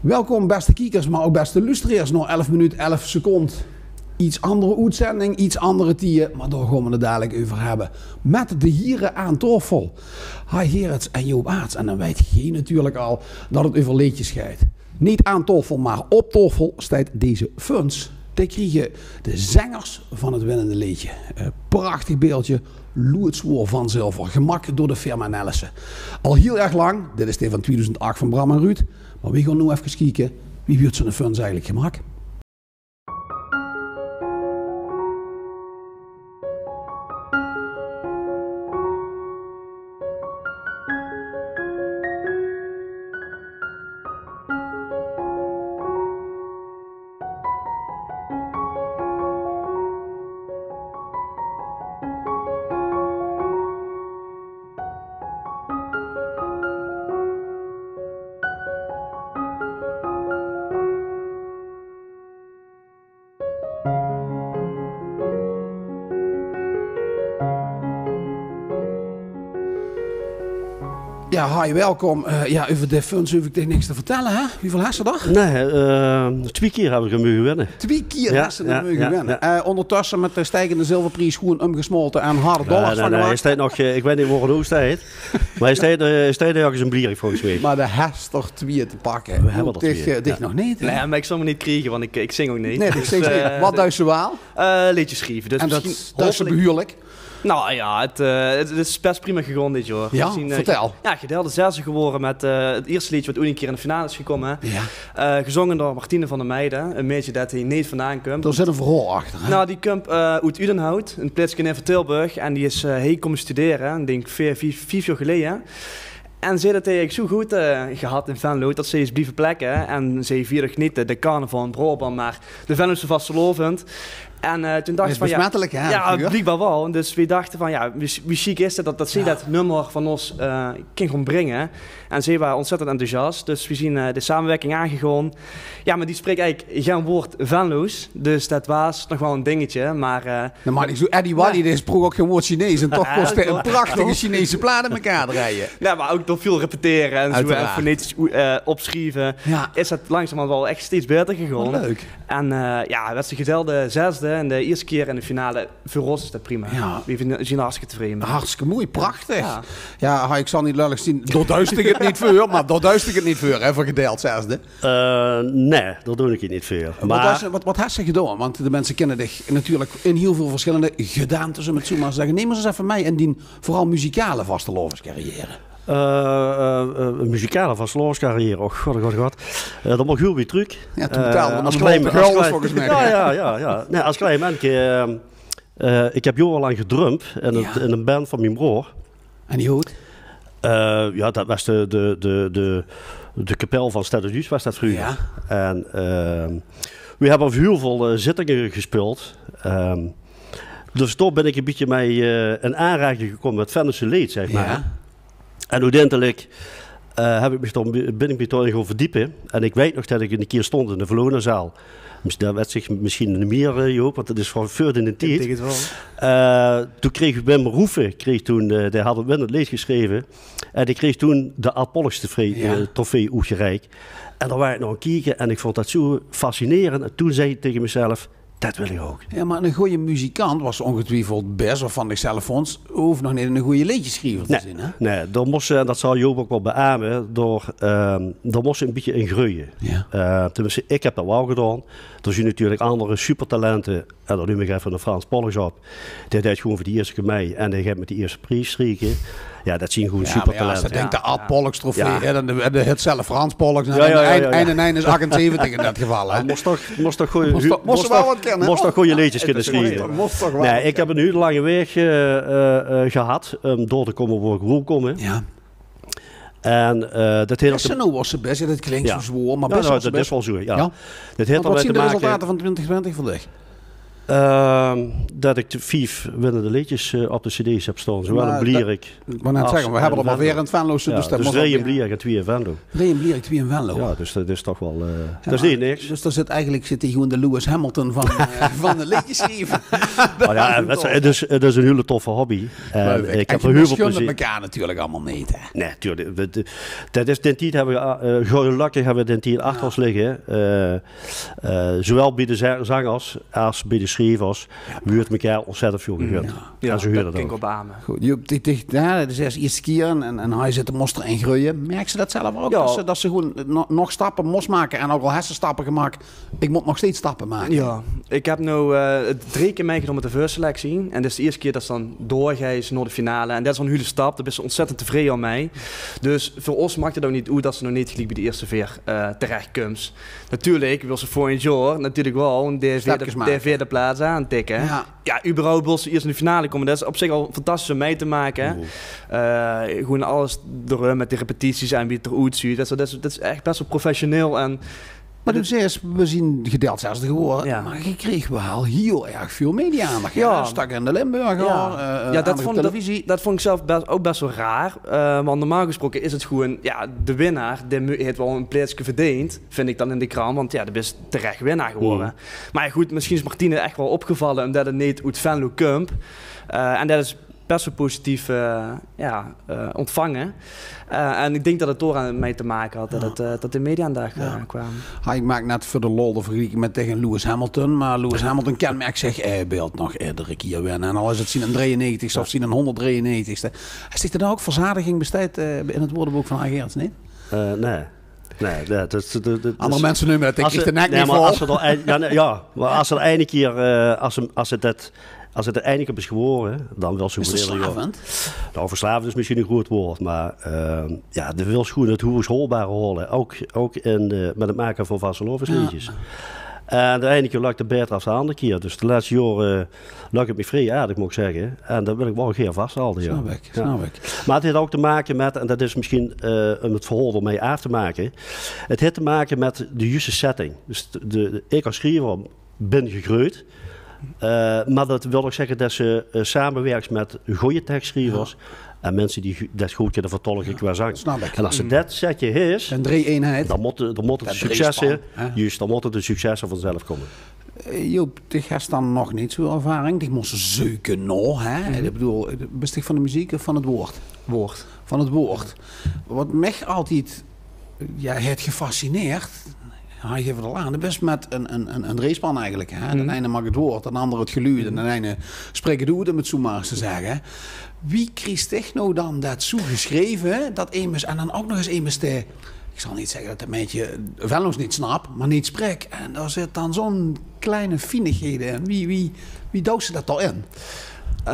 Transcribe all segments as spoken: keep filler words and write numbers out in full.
Welkom, bèste kiekers, mer ouch bèste loesteraars, nao elf minuut, elf second. Get anger oetzending, get anger tieje, mer dao gaon v'r 't dalik euver höbbe. Mèt de hiere aan taofel. Hai Gerrits en Joop Aarts. En dan weit geer natuurlik al det 't euver leedjes geit. Neet aan taofel, mer op taofel steit deze funs. Dae kriege de zengers van 't winnende leedje. Eh, prachtig beeldje, loeidswaor van zilver, gemaak door de firma Nelissen. Al hiel erg lang, dit is dae van twieëdoezend ach van Bram en Ruud. Mer weej gaon noe efkes kieke, wie wuuert zoe'n funs eigelik gemaak? Jao, hai, welkom. Eh, jao, euver de funs hoof ich dich niks te vertèlle, hè? Wieväöl hes se d'r? Nae, eh, twieë kier höb ich 'm moge winne. Twieë kier hes se 'm moge winne. Eh, óngertösse mèt de stiegende zilverpries gewoen ómgesmaote en harde dollars van gemaak. Nae, nae, hae steit nog, eh, ich weit neet wo hae noe steit. Mer hae steit, eh, hae steit örges in Blierik volges mich. Mer de hes d'r twieë te pakke. Dich nog neet, hè? Nae, mer ich zal 'm neet kriege, want ich, ich zing ouch neet. Nae, ich zing neet. Waat duis se waal? Eh, leedjes schrieve. Dus en det duis se behuurlik? Nou jao, het, eh, het, het is best prima gegaon dit jaor. Jao, vertèl. Jao, gedeilde zesde gewore mèt, eh, het ierste leedje wat oeats ein kier in de finale is gekómme, hè. Jao. Eh, gezónge door Martine van der Meijden, ein maedje det hie neet vandaan kump. Dao zit ein verhaol achter, hè? Nou, die kump, eh, oet Udenhout, ein plaetske neve Tilburg. En die is, eh, hie kómme studere, ich dink veer, vief, vief jaor geleje. En zie haet 't eigelik zoe good, eh, gehad in Venlo det ze is blieve plekke. En ze vierde neet de, de carnaval in Braobant, mer de Venlose vastelaovend. En, eh, toen dachte ze van, jao, besmettelik, hè, bliekbaar waal. Dus weej dachte van, jao, wie, wie sjiek is 't det, det ze det nummer van ós, eh, kin gaon bringe. En ze waas óntzèttend enthousiast. Dus weej zien, eh, de samewèrking aangegaon. Jao, mer die spreek eigelik gein waord Venloos. Dus det waas nog waal ein dingetje. Mer, eh, Normaal, ich zoe, Eddie Waddy, dae spraok ouch gein waord Chinees en toch kós dae ein prachtige Chinese plaat in mekaar drejje. Jao, mer ouch door väöl repetere en zoe en fonetisch oe-, eh, opsjrieve, is det langzamerhand waal ech steeds baeter gegaon. Waat leuk. En, eh, jao, det is de gedeilde zesde en de ierste kier in de finale. Veur ós is det prima. Jao. Weej vinde, zien d'r hartstikke tevreden mèt. Hartstikke moei, prachtig. Jao. Jao, ha, ich zal neet lullig zien. Dao duis ich 't neet veur, mer dao duis ich 't neet veur, hè, veur gedeild zesde. Eh, nae, dao doon ich 't neet veur. Mer waat, waat, waat hes se gedaon? Want de minse kinne dich natuurlik in hiel väöl versjillende gedaantes, óm 't zoe mer te zègke. Num ós ins effe mei in dien veural muzikale vastelaovescarrière. Eh, eh, eh, muzikale vastelaovescarrière, och god, god, god. Eh, dan mót ich hiel wied trök. Jao, toen betaalde v'r nog as klein, volges mich, jao, jao, jao. Nae, as klein menke, eh, eh, ich höb jaorelank gedrumd in 't, in ein band van mien broor. En die hoot? Eh, jao, det waas de, de, de, de, de kapel van Stedderduus waas det vreuger. Jao. En, ehm, weej höbbe op hiel väöl, eh, zittinge gespeeld. Ehm, dus dao bön ich ein bietje mei, eh, in aanraking gekómme mèt Venlose leed, zègk mer. Jao. En oeteindelik, eh, höb ich mich dao, bön ich mich dao-in gaon verdiepe. En ich weit nog det ich ein kier stóng in de Velonazaal. Mesj-, det wèts se mesjiens neet mie, eh, Joop, want det is van veur dien tied. Ich dink 't waal. Eh, toen kreeg Wim Roefen, kreeg toen, eh, dae haw 't winnend leed gesjreve. En dae kreeg toen de Aad Pollux trofee, eh, trofee oetgereik. En dao waas ich nao aan 't kieke en ich vónd det zoe fascinerend. En toen zag ich taenge mezelf: det wil ich ouch. Jao, mer eine gooje muzikant, waat se óngetwiefeld bès of van dichzelf vónds, hoof nog neet eine gooje leedjesjriever te zeen, hè? Nae, dao mós se, en det zal Joop ouch waal beame, dao, ehm, dao mós se ein bietje in greuje. Jao. Eh, tenminste, ich höb det waal gedaon. D'r zien natuurlik anger supertalente, en dan num ich effe eine Frans Pollux op. Dae deit gewoen veur de ierste kier mei en dae geit mèt de ierste pries strieke. Jao, det zien gewoen supertalente. Jao, mer jao, es se dinks de Aad Pollux trofee, hè, dan de, de, 't zelf Frans Pollux. Jao, jao, jao. Ein en ein is achtenzeventig in det geval, hè. Mós toch, mós toch gooje, mós toch, mós toch waal waat kinne, mós toch gooje leedjes kinne sjrieve. Mós toch waal. Nae, ich höb ein hiel lange waeg, eh, eh, eh, gehad óm dao te kómme wo ich noe kóm. Jao. En, eh, det heet... Is det noe waal zoe bès? Jao, det klink zoe zwaor, mer bès waal zoe, jao. Det heet d'r mei te make. Waat zien de resultate van twintig twintig veur dich? Ehm, det ik de vief winnende leedjes eh, op de cd's heb staon. Zowaal in Blierik. Ik wou net zegge, we hebbe d'r mer veer in 't Venlose, dus det mós drei in Blierik en twieë in Venlo. Drei in Blierik, twieë in Venlo. Ja, dus det is toch waal, eh, det is neet niks. Dus dao zit eigelik zit hie gewoen de Lewis Hamilton van, eh, van de leedjes sjrieve. Maar ja, het is, het is een hele toffe hobby. En ik heb er heel veel plezier. Mekaar natuurlik allemaol neet, hè? Nee, natuurlik. Det is, den tied hebbe we, eh, gelukkig hebbe we den tied achter ós ligge. Eh, eh, zowaal bie de zangers as bie de sjrievers. We huurt mekaar ontzettend veel gegund. Ja, en zo huurt det ook. Good, Joep, dich, dich, ja, det is de ierste kier en, en hie zit de mos d'r in greuje. Merks se det zelf ook? Ja. Det se, det se gewoen no-, nog stappe mós make en ook al hes se stappe gemaak, ik mós nog steeds stappe make. Ja, ik heb now eh, het drei kier meigedaon met de veurselectie. En det is de ierste kier det se dan doorgeis nao de finale. En det is al een hele stap. Dao bis se ontzettend tevreje mei. Dus veur ós maak het ook neet oet det se nog neet geliek bie de ierste veer eh, terechkums. Natuurlik wils se volgend jaor natuurlik waal de veerde, de veerde plaats aantikke. Ja. Ja, überhaupt wils se iers in de finale komme. Det is op zich al fantastisch om mei te make. Eh, gewoen alles d'r, eh, met de repetities en wie het d'r oetzuut. Det is, det is, det is echt best wel professioneel. En maar doe zeis, we zien gedeild zesde gewore. Ja. Maar ge kreeg waal heel erg veel media-aandacht. Ja. Stak in de Limburger, ja, eh, ja, det vond, televisie. Det, det vond ik zelf best, ook best wel raar. Eh, want normaal gesproke is het gewoen, ja, de winnaar, dae mu-, het waal een plaatske verdeend, vind ik dan in de krant. Want ja, de bis terech winnaar gewore. Maar ja, good, misschien is Martine echt wel opgevallen omdat het neet oet Venlo kump. Eh, en det is best wel positief eh, ja, eh, ontvange. Eh, en ik denk det het dao aan mei te make had det, het, eh, det de media-aandacht eh, kwaam. Ha, ik maak net veur de lol de vergelieking met tegen Lewis Hamilton. Maar Lewis Hamilton kenmerkt zich, eh, beeld nog iedere kier winne. En al is het zien drieënnegentigste of zien honderddrieënnegentigste. Is dich dan ook verzadiging besteed eh, in het woordenboek van H. Gerrits, neet? Eh, nee. Nee, det, det, det, det, andere mensen neume det, ik krieg de nek neet vol. Als ze er ein-, ja, nee, ja, maar als ze er eine keer, eh, als ze, als ze det, als het er eine keer is gewore, dan wils se gewoen ieder jaor. Is het verslavend? Nou, verslavend is misschien een groot woord, maar eh, ja, de wils gewoen het hoes holbaar hole. Ook, ook in de, met het make van vastelaovesleedjes. Ja. En de eine keer lök het beter as de andere keer. Dus de leste jaore lök het mich vrij aardig, mós ik zegge. En det wil ik waal gaer vasthalde, ja. Snap ik, snap ik. Maar het het ook te make met, en det is misschien eh, om het verhaol d'r mei aaf te make, het het te make met de juuste setting. Dus de, de, ik as sjriever bin gegreujd. Eh, maar det wil ook zegge det se eh, samewirks met goeie tekstschrievers en mensen die gu-, det good kinne vertolke qua zang. Snap ik. En as se det setje is, dan mótte, dan mótte de successe, juust, dan mótte de successe vanzelf komme. Eh, Joep, dich hes dan nog neet zoeväöl ervaring. Dich mós zeuke nao, hè? Ik bedoel, bis dich van de meziek of van het woord? Woord. Van het woord. Wat mich altied, ja, het gefascineerd, ha, geef het al aan. Det is met een, een, een, een dreespan eigelik, hè? Den eine maak het woord, den andere het geluid en den eine sprik het oet, om het zoe maar ens te zegge. Wie kriegs dich now dan det zoe gesjreve, det emes, en dan ook nog ens emes te, ik zal neet zegge det het meidje Venloos neet snap, maar neet sprik. En dao zit dan zoe'n kleine vienighede in. Wie, wie, wie douws se det dao in? Eh,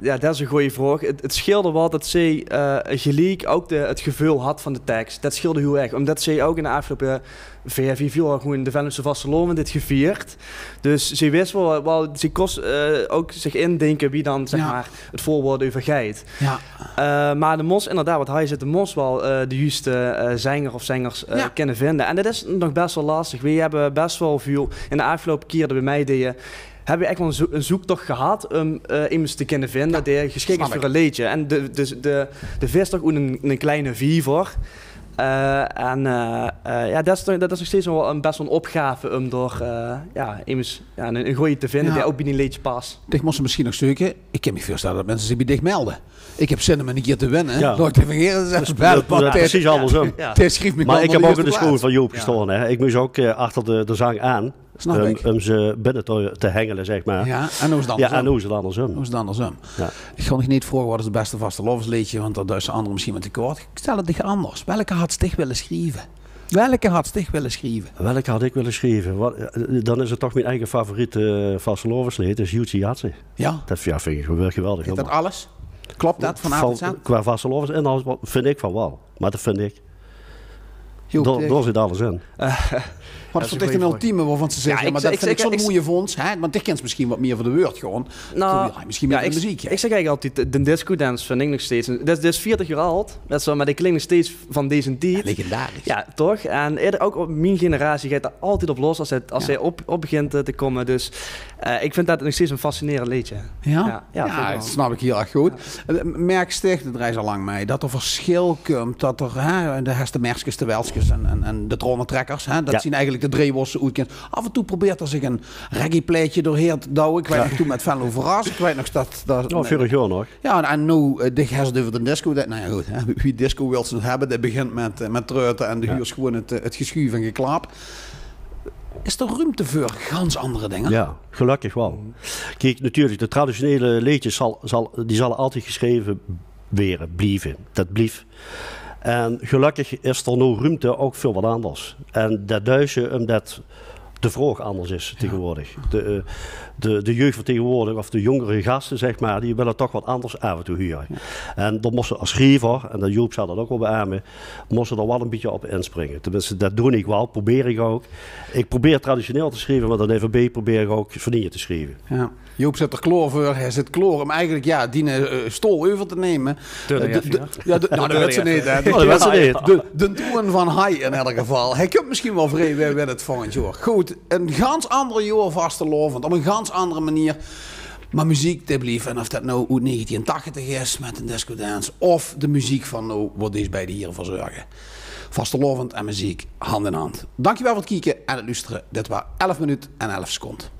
ja, det is een goeie vraog. Het, het scheelde waal det ze eh, geliek ook de, het geveul had van de tekst. Det scheelde heel erg, omdat ze ook in de aafgeloupe veer, vief jaor gewoen de Venlose vastelaovend het gevierd. Dus ze wis waal, waal, ze kós eh, ook zich indinke wie dan, zeg maar, het veurwoord euver geit. Ja. Eh, maar de mós inderdaad, wat hie zit, de mós waal eh, de juuste eh, zenger of zengers eh, kinne vinde. En det is nog best wel lastig. We hebbe best wel veel, in de aafgeloupe kier det we meideje, hebbe we echt wel een, zo-, een zoektocht gehad om eh, emes te kinne vinde die geschikt is veur een leedje. En de, de, de, de vis toch oet een, een kleine viever. Eh, en eh, eh, ja, det is, det is nog steeds nog wel een, best wel een opgave om door eh, ja, emes, ja, een, een goeie te vinde die ook bie een leedje pas. Dich mós ze misschien nog zeuke. Ik kan mich veurstelle det mensen zich bie dich melde. Ik heb zin om een keer te winne. Ja. Laot ik det van Gerrits zegge. Det is, det is precies andersom. Ja. Maar ik heb ook in de schoen van Joep gestoon, hè. Ik moest ook eh, achter de, de zang aan. Snap ik. Om ze binne te, te hengele, zeg maar. Ja, en now is het andersom. Ja, en now is het andersom. Now is het andersom. Ja. Ik gaon dich neet vraoge wat is de beste vastelaovesleedje, want det duis se andere misschien met te kort. Ik stel het dich anders. Welke hads dich wille sjrieve? Welke hads dich wille sjrieve? Welke had ik wille sjrieve? Wat, eh, dan is het toch mijn eigen favoriete eh, vastelaovesleed, is Joetse Jatse. Ja? Det, ja, vind ik gewoon geweldig. Is det alles? Klopt det van A tot Z? Qua vastelaoves en alles, wat, vind ik van wel. Maar det vind ik. Joep, dao, dao zit alles in. Eh, Wat is dat ech 'n ultieme wovan ze zègke: "Jao, mer dat vind ich zo'n moeie vónds, hè?" Want dich kins mesjien wat mieë veur de wäörd gaon. Noe, jao, mesjien mieë veur de meziek, hè? Ich zègk eigelik altied, de, de discodance van Inglingstees, dat is, dat is veertig jaor aud. Dat is waal, mer de klinke nog steeds van deze tied. Jao, legendarisch. Jao, toch? En eder, ouch op mien generatie geit d'r altied op los es 't, es 't op, op begint, eh, te kómme. Dus, eh, ich vind dat nog steeds 'n fascinerend leedje. Jao? Jao, jao, dat snap ich hiel erg good. Eh, merks dich, de drejs al lang mei, dat d'r versjil kump, dat d'r, hè, de hes de Merskes, de Welskes en, en, en de Tronnetrekkers, hè, dat zien eigelik de drie wo's se oetkins. Aaf en toe probeert d'r zich 'n reggae-plaetje doorhaer te douwe. Ich weit nog toen mit Venlo Verras, ich weit nog dat, dat... Jao, veurig jaor nog. Jao, en, en noe, eh, dich hes 't euver de disco. Dat, noe jao, good, hè, wie disco wils se 't höbbe? Dat begint mit, eh, mit treute en de huurs gewoen 't, eh, 't gesjuuf en geklap. Is d'r ruumte veur gans anger dinger? Jao, gelökkig waal. Kiek, natuurlik, de traditionele leedjes zal, zal, die zalle altied gesjreve waere, blieve. Dat blief. En gelökkig is d'r noe ruumte ouch veur wat anders. En dat duis se, umdat de vraog anders is tegenwoordig. De, eh, de, de jeug van tegenwoordig, of de jóngere gaste, zeg mer, die wille toch wat anders aaf en toe hure. Jao. En dan mós se es sjriever, en dat, Joop zal dat ouch waal beame, mós se d'r waal 'n bietje op inspringe. Tenminste, dat doon ich waal, probeer ich ouch. Ich probeer traditioneel te sjrieve, mer daoneve probeer ich ouch van nieje te sjrieve. Jao. Joop zit d'r klaor veur. Hae zit klaor um eigelik, jao, diene, eh, stool euver te numme. Tuurlik, jao, de, jao, de, noe, dat wèt ze neet, hè. Oh, dat wèt ze neet. De, de toeën van Hai in eder geval. Hae kump mesjien waal vrie, wae wèt 't, volgend jaor. Good, 'n gans anger jaor vastelaovend, op 'n gans anger meneer. Mer meziek, die blief. En of dat noe oet negentien tachtig is mit 'n discodance, of de meziek van noe, wao dees beide hiere veur zörge. Vastelaovend en meziek, hand in hand. Dankjewel veur 't kieke en 't loestere. Dit waor Elf Minuut en Elf Second.